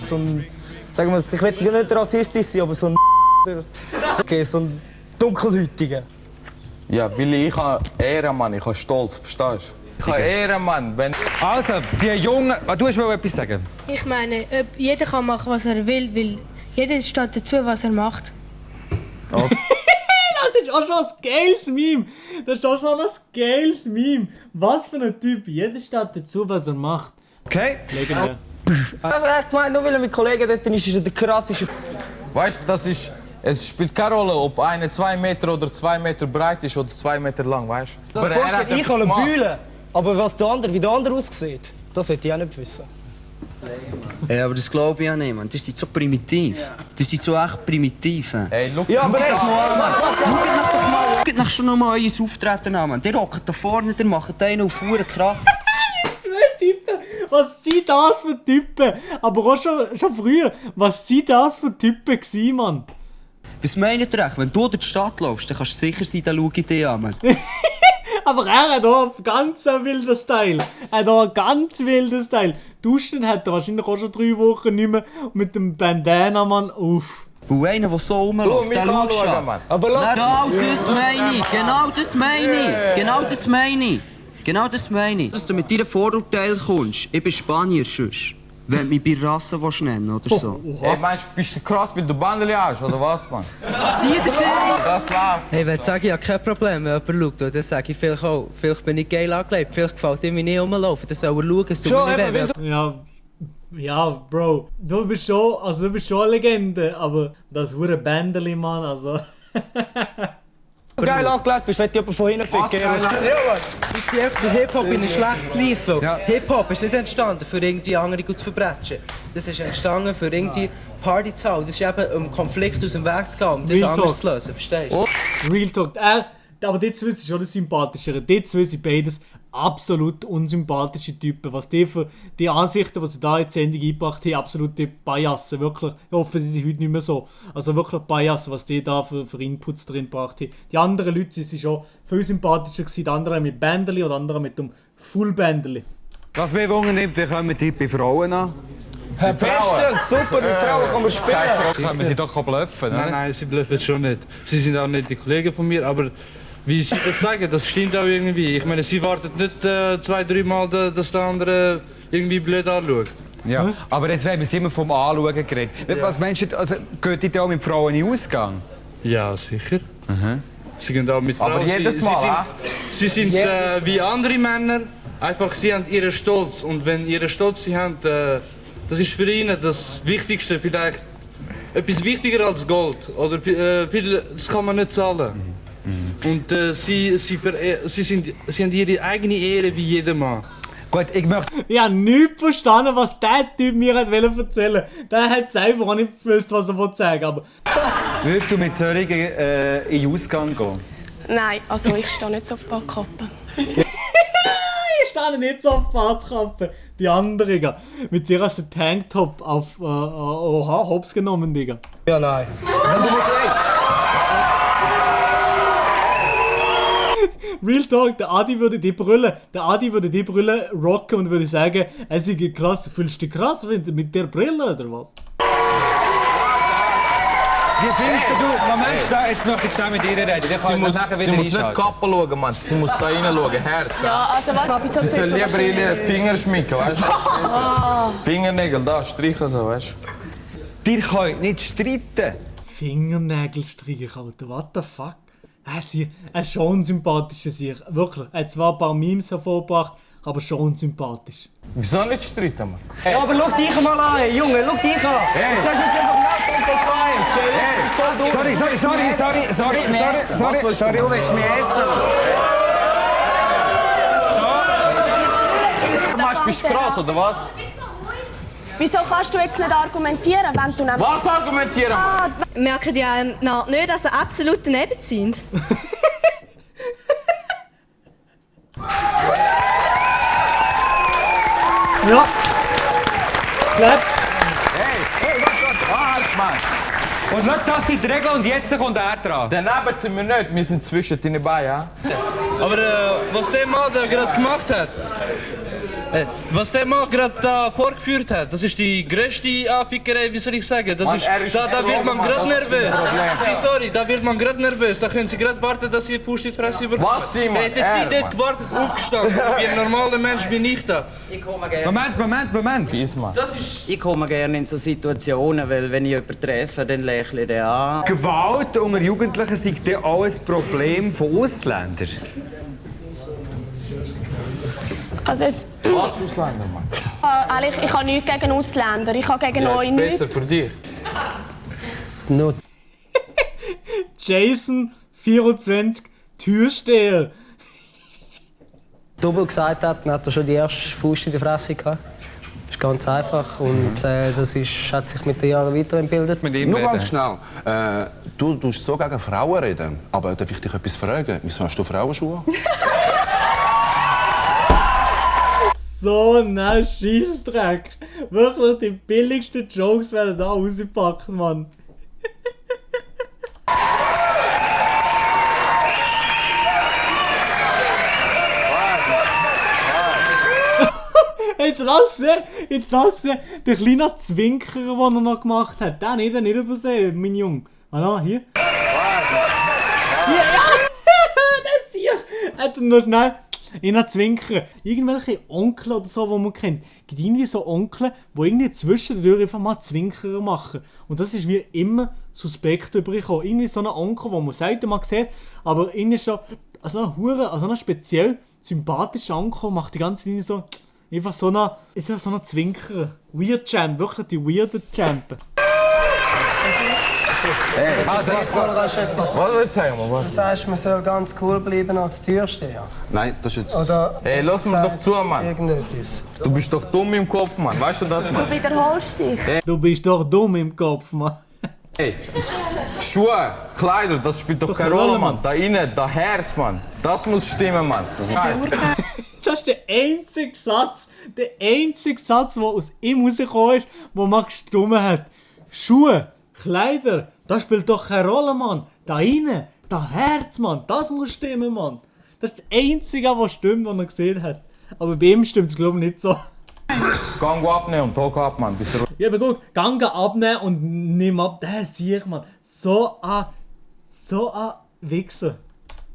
so ein, sagen wir, ich will nicht rassistisch sein, aber so ein okay, so ein Dunkelhäutiger. Ja, Billy, ich habe Ehrenmann, ich habe Stolz, verstehst du? Ich habe Ehrenmann, wenn... Also, die Jungen... Du hast wohl etwas sagen? Ich meine, jeder kann machen, was er will, weil jeder steht dazu, was er macht. Das ist auch schon ein geiles Meme. Das ist auch schon ein geiles Meme. Was für ein Typ. Jeder steht dazu, was er macht. Okay. Legendär. Aber ich meine, nur weil er mit Kollegen dort ist, ist er der krasseste. Weißt du, das ist... Es spielt keine Rolle, ob einer 2 Meter oder 2 Meter breit ist oder 2 Meter lang, weißt du? Aber ich kann ihn bühlen, aber was wie der andere aussieht, das will ich auch nicht wissen. Ja, aber das glaube ich ja nicht, Mann. Die sind so primitiv. Die sind so echt primitiv. Hey, look, Ja, aber Schaut nach schon noch mal euer Auftreten an, Mann. Die rocken da vorne, die machen einen auf Uhren krass. 2 Typen. Was sind das für Typen? Aber auch schon früher. Was sind das für Typen gewesen, Mann? Was meint ihr echt? Wenn du durch die Stadt läufst, dann kannst du sicher sein, dann schau ich dich an, Mann. Aber er hat auch einen ganz wilden Style. Er hat auch einen ganz wilden Style. Duschen hat er wahrscheinlich auch schon 3 Wochen nicht mehr. Und mit dem Bandana, Mann, uff. Und einer, der so rumläuft, der schaut schon. Mann. Aber lass Genau das meine ich! Genau das meine ich! Genau das meine ich! Genau das meine ich! Dass du mit deinen Vorurteilen kommst. Ich bin Spanier, sonst. Wenn du mich bei Rasse nennen oder so. Hey, meinst du, bist du krass, weil du Bandeli hast, oder was, Mann? Zieh dich weg! Das klar. Hey, wenn ich sage, ich habe kein Problem, wenn jemand schaut, dann sage ich vielleicht auch, vielleicht bin ich geil angelegt, vielleicht gefällt ihm nicht rumlaufen, dann soll er schauen, es tut mir nicht weh. Ja, Bro. Du bist schon eine Legende, aber das hure Bändeli, Mann, also... geil angelegt bist, wenn du jemanden von hinten ficken. Ich ziehe einfach den Hip-Hop in ein schlechtes Licht, weil Hip-Hop ist nicht entstanden, für irgendwie andere gut zu verbrechen. Das ist entstanden, für irgendwie Party zu haben. Das ist eben, um Konflikt aus dem Weg zu gehen, um das anders zu lösen, verstehst du? Real Talk. Aber die zwei sind schon das Sympathischere. Die zwei sind beides absolut unsympathische Typen. Was die für die Ansichten, die sie da in die Sendung eingebracht haben, absolute Biasen. Wirklich, ich hoffe, sie sind heute nicht mehr so. Also wirklich Biasen, was die da für Inputs drin gebracht haben. Die anderen Leute sind schon viel sympathischer gewesen. Die anderen mit Bändeli und die anderen mit dem Full-Bändeli. Was mich wundert, dann kommen die bei Frauen an. Bestens, super, mit Frauen kann man spielen. Können wir sie doch bluffen, oder? Nein, sie bluffen schon nicht. Sie sind auch nicht die Kollegen von mir, aber wie sie das sagen, das stimmt auch irgendwie. Ich meine, sie wartet nicht 2-3 Mal, dass der andere irgendwie blöd anschaut. Ja, aber jetzt haben wir immer vom Anschauen geredet. Was meinst du, also, geht ihr da auch mit Frauen in den Ausgang? Ja, sicher. Sie gehen auch mit Frauen. Aber jedes Mal, sie sind wie andere Männer, einfach sie haben ihren Stolz. Und wenn ihre Stolz sie haben, das ist für ihnen das Wichtigste, vielleicht etwas wichtiger als Gold. Oder das kann man nicht zahlen. Und sie haben ihre eigene Ehre wie jeder Mann. Gut, ich möchte... Ich habe nichts verstanden, was der Typ mir erzählen wollte. Der hat selber auch nicht gewusst, was er sagen wollte. Würdest du mit solchen in den Ausgang gehen? Nein, also ich stehe nicht so auf Badkappe. Ich stehe nicht so auf Badkappe. Die anderen, mit ihrer Tanktop auf Hops genommen, Digga. Ja, nein. Real Talk, der Adi würde die Brille rocken und würde sagen, es ist krass, fühlst du dich krass mit der Brille oder was? Wie findest du, Moment, jetzt möchte ich schnell mit ihr reden. Sie muss nicht Kappen schauen, Mann. Sie muss da rein schauen, Herz. Ja, also was? Sie soll lieber ihre Finger schminken, weißt du? Fingernägel, da, streichen so, weißt du? Ihr könnt nicht streiten. Fingernägel streichen, Alter, what the fuck? Er ist schon sympathisch, wirklich. Er hat zwar ein paar Memes hervorgebracht, aber schon sympathisch. Wieso nicht streiten, Mann? Hey. Ja, aber schau dich mal an, Junge, schau dich an. Hey. Du sagst jetzt einfach Sorry. Du willst mich essen. Bist du krass, oder was? Wieso kannst du jetzt nicht argumentieren, wenn du nicht... Was argumentieren? Merken die ja nicht, dass sie absolut daneben sind? Ja. Bleib. Hey, halt mal. Und schau, das sind die Regeln und jetzt kommt er dran. Daneben sind wir nicht, wir sind zwischen den beiden, ja? Aber was der Mann da gerade gemacht hat, Was der Mann gerade da vorgeführt hat, das ist die grösste Anfickerei, wie soll ich sagen? Das Mann, ist, er ist da wird man Mann, gerade das ist nervös. ein Problem. Sorry, da wird man gerade nervös. Da können Sie gerade warten, dass Sie die Fuß in die Fresse überkommen. Was, Simon? Hätten Sie Er, dort Mann. gewartet, aufgestanden, wie ein normaler Mensch bin ich da. Moment. Diesmal. Das ist... Ich komme gerne in so Situationen, weil wenn ich jemanden treffe, dann lächle ich den an. Gewalt unter Jugendlichen sei dann auch ein Problem von Ausländern. Also Was Ausländer, Mann? eigentlich, ich habe nichts gegen Ausländer. Ich habe gegen Ja, euch ist nichts. besser für dich. Jason, 24, Türsteher. Double gesagt hat, dann hat er schon die erste Faust in der Fresse gehabt. Das ist ganz einfach und das hat sich mit den Jahren weiterentwickelt. Mit ihm Nur reden. ganz schnell. Du tust so gegen Frauen reden. Aber darf ich dich etwas fragen? Wieso hast du Frauenschuhe? So ein Scheissdreck. Wirklich, die billigsten Jokes werden da rausgepackt, Mann. Habt ihr das gesehen? Der kleine Zwinker, den er noch gemacht hat. Den nicht übersehen, mein Junge. Warte, hier. Ja, das hier. Hat er noch schnell in einer Zwinker. Irgendwelche Onkel oder so, die man kennt. Es gibt irgendwie so Onkel, die irgendwie zwischendurch einfach mal Zwinker machen. Und das ist mir immer suspekt übergekommen. Irgendwie so ein Onkel, den man selten mal sieht, aber irgendwie so ein speziell sympathischer Onkel macht die ganze Linie so. Einfach so ein Zwinker. Weird Champ, wirklich die weirden Champen. Hey, Was was willst du sagen, Mann? Du sagst, man soll ganz cool bleiben als Türsteher. Nein, das ist jetzt... Oder Hey, lass mir doch zu, Mann. irgendetwas. Du bist doch dumm im Kopf, Mann. Weißt du das, Mann? Du wiederholst dich. Du bist doch dumm im Kopf, Mann. Hey, Schuhe, Kleider, das spielt doch keine Rolle, Mann. Da innen, da Herz, Mann. Das muss stimmen, Mann. Das ist der einzige Satz, der aus ihm rausgekommen ist, der man gestummen hat. Schuhe, Kleider, das spielt doch keine Rolle, Mann. Da rein, da Herz, Mann, das muss stimmen, Mann. Das ist das Einzige, was stimmt, was er gesehen hat. Aber bei ihm stimmt es, glaube ich, nicht so. Gang abnehmen und Tag ab, Mann. Bis Ja, aber gut, Gang abnehmen und nimm ab, das sehe ich, Mann. So ein Wichser.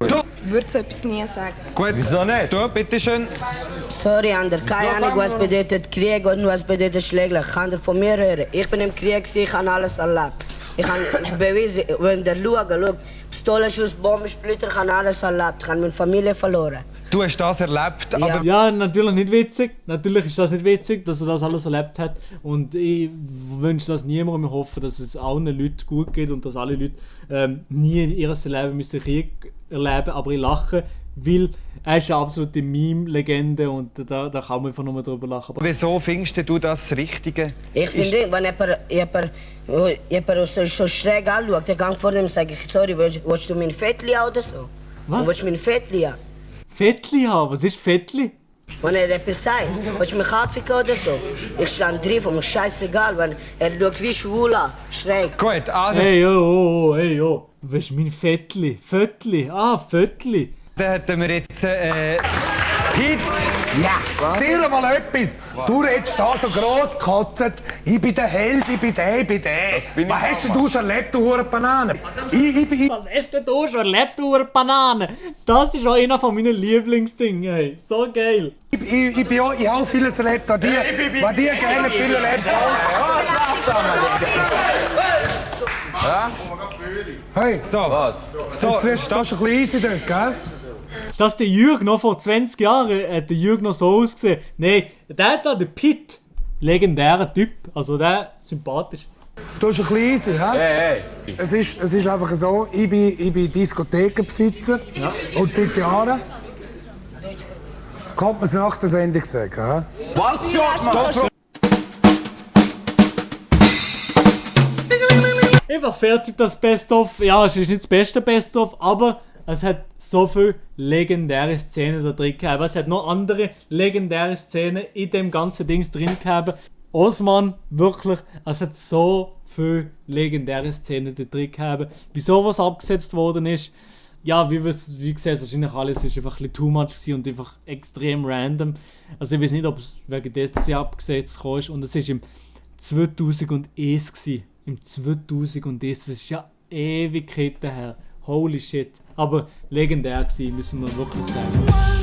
Ich würde so etwas nie sagen. Gut, wieso nicht? Du, bitteschön. Sorry, Ander, keine Ahnung, was bedeutet Krieg und was bedeutet Schläge. Kann dir von mir hören. Ich bin im Krieg, ich habe alles erlebt. Ich habe bewiesen, wenn der schaut, Pistolenschuss, Bombensplitter, ich habe alles erlebt. Ich habe meine Familie verloren. Du hast das erlebt, Ja. aber Ja, natürlich nicht witzig. Natürlich ist das nicht witzig, dass er das alles erlebt hat. Und ich wünsche das niemandem. Ich hoffe, dass es allen Leuten gut geht und dass alle Leute nie in ihrem Leben müssen Krieg erleben. Aber ich lache, weil er ist eine absolute Meme-Legende und da kann man einfach nur drüber lachen. Aber wieso findest du das Richtige? Ich finde, wenn jemand so schräg anschaut, dann gang vor dem und sage ich, sorry, willst du mein Fettli haben oder so? Was? Willst du mein Fettli haben? Fettli haben? Was ist Fettli? Wenn er etwas sagt, willst du mich Afrika oder so? Ich stand drauf und mir scheißegal, wenn er schaut wie schwul an, schräg. Gut, also... Hey, oh. Was ist mein Fettli? Föttli? Ah, Föttli. Dann hätten wir jetzt Hits. Ja, dir mal etwas. Du redest da so gross gekotzt. Ich bin der Held, ich bin der. Was hast denn du schon erlebt, du Hurenbanane? Was hast denn du schon erlebt, du Banane? Das ist auch einer von meinen Lieblingsdingen, hey. So geil. Ich habe auch vieles erlebt, was die gerne viel erlebt haben. Ja? Hey, So, was? jetzt wirst du ein bisschen easy dort, gell? Ist das der Jürg noch vor 20 Jahren? Hat der Jürg noch so ausgesehen? Nein, der war der Pitt. Legendärer Typ. Also der sympathisch. Du bist ein bisschen easy, hä? Hey. Es ist einfach so, ich bin Diskothekenbesitzer und seit Jahren kommt man es nach der Sendung sagen, hä? Was schon, Mann? Einfach fertig das Best-of. Ja, es ist nicht das beste Best-of, aber es hat so viele legendäre Szenen da drin gehabt. Es hat noch andere legendäre Szenen in dem ganzen Dings drin gehabt. Osman, wirklich, es hat so viele legendäre Szenen da drin gehabt. Wieso was abgesetzt worden ist, ja, wie gesagt, wahrscheinlich alles ist einfach ein bisschen too much gewesen und einfach extrem random. Also ich weiß nicht, ob es wegen dessen abgesetzt gekommen ist. Und es war im 2001 gewesen. Im 2001, das ist ja Ewigkeiten her. Holy shit. Aber legendär gewesen, müssen wir wirklich sagen.